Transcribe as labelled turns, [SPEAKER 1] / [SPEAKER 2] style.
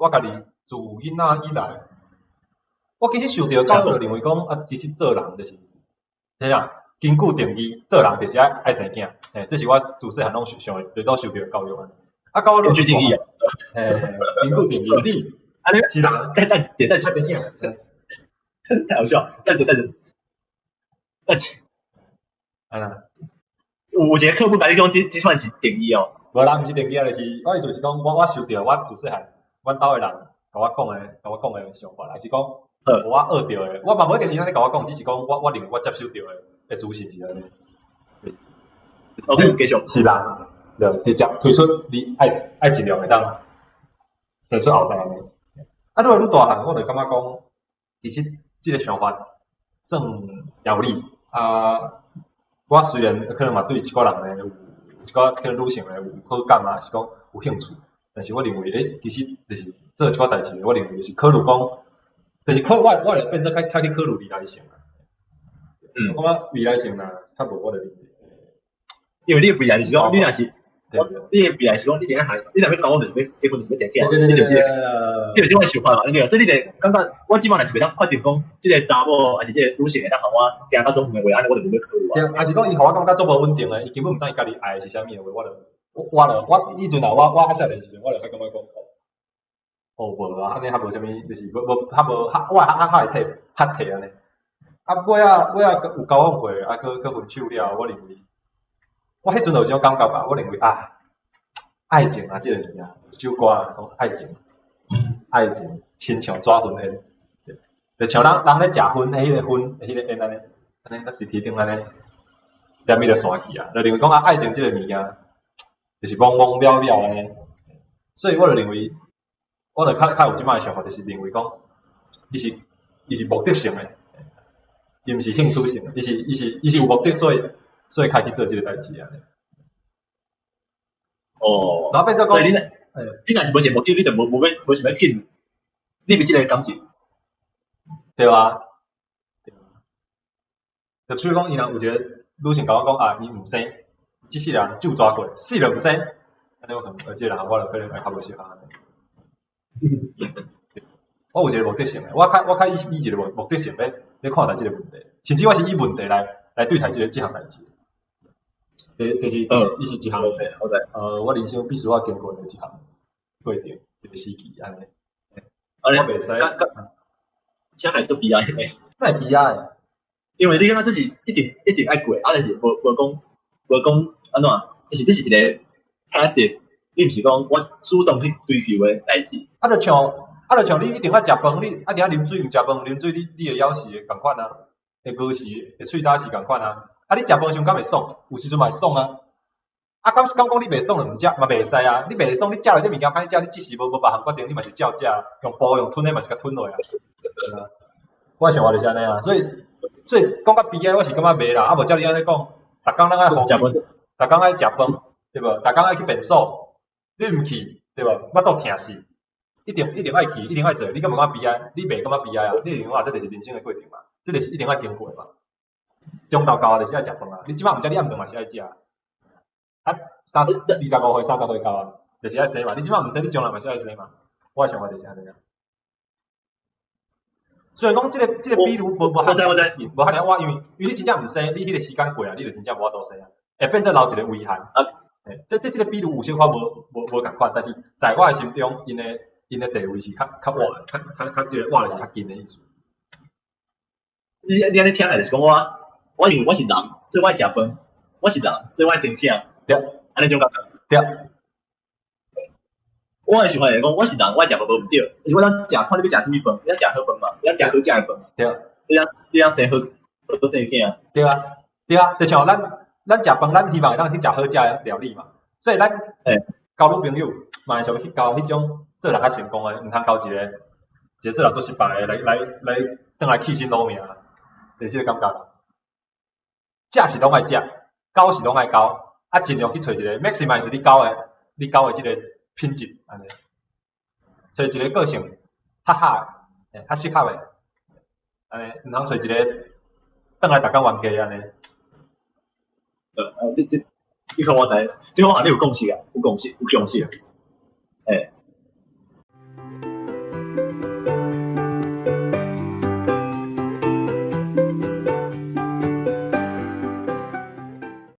[SPEAKER 1] 我家己自囡仔以來，我其實受著教育就認為講啊，其實做人就是，啥啊？根據定義，做人就是愛生囝，嘿，這是我自細漢攏受上最早受著教育。啊，到我
[SPEAKER 2] 根據定義啊，
[SPEAKER 1] 嘿，根據定義，你
[SPEAKER 2] 啊你
[SPEAKER 1] 是人，
[SPEAKER 2] 再等一下，等一下，
[SPEAKER 1] 愛生囝。
[SPEAKER 2] 太好笑，等一下，等一下，等一下，
[SPEAKER 1] 啊啦，
[SPEAKER 2] 有一個課本共你講這這款是定義哦。
[SPEAKER 1] 無啦，毋是定義啊，就是我意思是講，我受著我自細漢，阮兜的人共我講的，共我講的想法，還是講我學著的，我嘛無一定伊按呢共我講，只是講我認為我接受著的資訊是按呢。
[SPEAKER 2] OK，繼續。
[SPEAKER 1] 是人，就直接推出你愛盡量會當生出後代按呢。啊，愈來愈大漢，我就感覺講，其實這個想法算有理啊。我雖然可能嘛對一寡人呢有一寡可能女性呢有好感啊，是講有興趣，但是我認為，其實就是做一寡代誌，我認為就是考慮講，就是考我我會變做較較去考慮未來性啊。我感覺未來性若較無，我就認為，
[SPEAKER 2] 因為你的未來是講，你若是，你的未來是講，你佇咧行，你若欲交往就是欲結婚就是欲生囝，你就是你就是這款想法嘛，對，所以你就感覺我這擺若是袂當決定講，這個查某還是這個女性會當予我行到這遠的話，按呢我就無欲考慮啊。
[SPEAKER 1] 對，還是講伊予我感覺足無穩定的，伊根本毋知伊家己愛的是啥物的話，我就我就我以陣啊，我較少年時陣，我就較感覺講，哦，無啊，按呢較無啥物，就是無無較無較我較較會體較體按呢。啊，尾仔尾仔有交往過，啊，閣閣分手了，我認為，我彼陣就有這種感覺吧，我認為啊，愛情啊，這個物件，一首歌啊，講愛情，愛情親像紙雲煙，就像人人咧食薰的彼個薰，彼個煙按呢，按呢佇天頂按呢，連伊就散去啊，就認為講啊，愛情這個物件，就是茫茫渺渺按呢，所以我就認為，我就較較有這擺的想法，就是認為講，伊是目的性的，伊毋是興趣性的，伊是有目的，所以開始做這個代誌按呢。
[SPEAKER 2] 哦，
[SPEAKER 1] 然後變做講，
[SPEAKER 2] 所以你若是無一個目的，你就無無欲無想欲緊，你毋這個感情。
[SPEAKER 1] 對啊。就比如講，伊若有一個女性共我講啊，伊毋生，這世人咒蛇過，死都毋生，按呢我可能這個人我就可能會較無適合按呢。我有一個目的性的，我較以一個目的性咧看待這個問題，甚至我是以問題來對待這項代誌。就是伊是一項，我人生必須愛經過的一項過程，一個時期按呢。我袂使。
[SPEAKER 2] 聽來足悲哀的。
[SPEAKER 1] 哪會悲哀？
[SPEAKER 2] 因為你感覺這是一定一定愛過，啊，但是無無講無講按怎，這是一個 passive，你毋是講我主動去追求的代誌。
[SPEAKER 1] 啊，就像你一定愛食飯，你一定愛啉水，毋食飯毋啉水，你會枵死的仝款啊，會餓死，會喙焦死仝款啊。啊，你食飯時陣敢會爽？有時陣嘛會爽啊。啊，敢講你袂爽就毋食嘛袂使啊。你袂爽，你食了這物件歹食，你這時無別項決定，你嘛是照食，用哺用吞的嘛是共吞落啊。對啊。我的想法就是按呢啊，所以講較悲哀，我是感覺袂啦。啊，無照你按呢講，逐工咱愛呼吸，逐工愛食飯，對無？逐工愛去便所，你毋去，對無？腹肚疼死，一定一定愛去，一定愛做。你敢無感覺悲哀？你袂感覺悲哀啊？你認為啊，這就是人生的過程嘛？這就是一定愛經過的嘛？中晝到就是愛食飯啊！你這擺毋食，你暗頓嘛是愛食。啊，25歲、30歲到啊，就是愛生嘛。你這擺毋生，你將來嘛是愛生嘛。我的想法就是按呢啊。雖然講這個比喻無無
[SPEAKER 2] 我知我知，
[SPEAKER 1] 無遐爾我因為你真正毋生，你彼個時間過啊，你就真正無法度生啊，會變做留一個遺憾。
[SPEAKER 2] 啊，
[SPEAKER 1] 這個比喻有小可無仝款，但是在我的心中，𪜶的地位是較較倚，較較較這個倚的是較近的意思。
[SPEAKER 2] 你按呢聽來就是講我，我因為我是人，所以我愛食飯；我是人，所以我愛生囝。按呢種感覺。
[SPEAKER 1] 對。
[SPEAKER 2] 我的想法是講，我是人，我愛食飯無毋對，但是我當食，看你欲食啥物飯，你欲食好飯嘛，你欲食好食的飯。你通生好好生囝。
[SPEAKER 1] 對啊，對啊，就像咱食飯，咱希望會當去食好食的料理嘛，所以咱交女朋友嘛會想欲去交彼種做人較成功的，毋通交一個做人做失敗的來轉來氣親老命，就是這個感覺。食是攏愛食，交是攏愛交，啊盡量去揣一個 maximize 你交的這個品質，按呢，揣一個個性較合的，較適合的，按呢，毋通揣一個轉來逐工冤家按呢。
[SPEAKER 2] 這個我知，這個我和你有共識啊，有共識，有共識。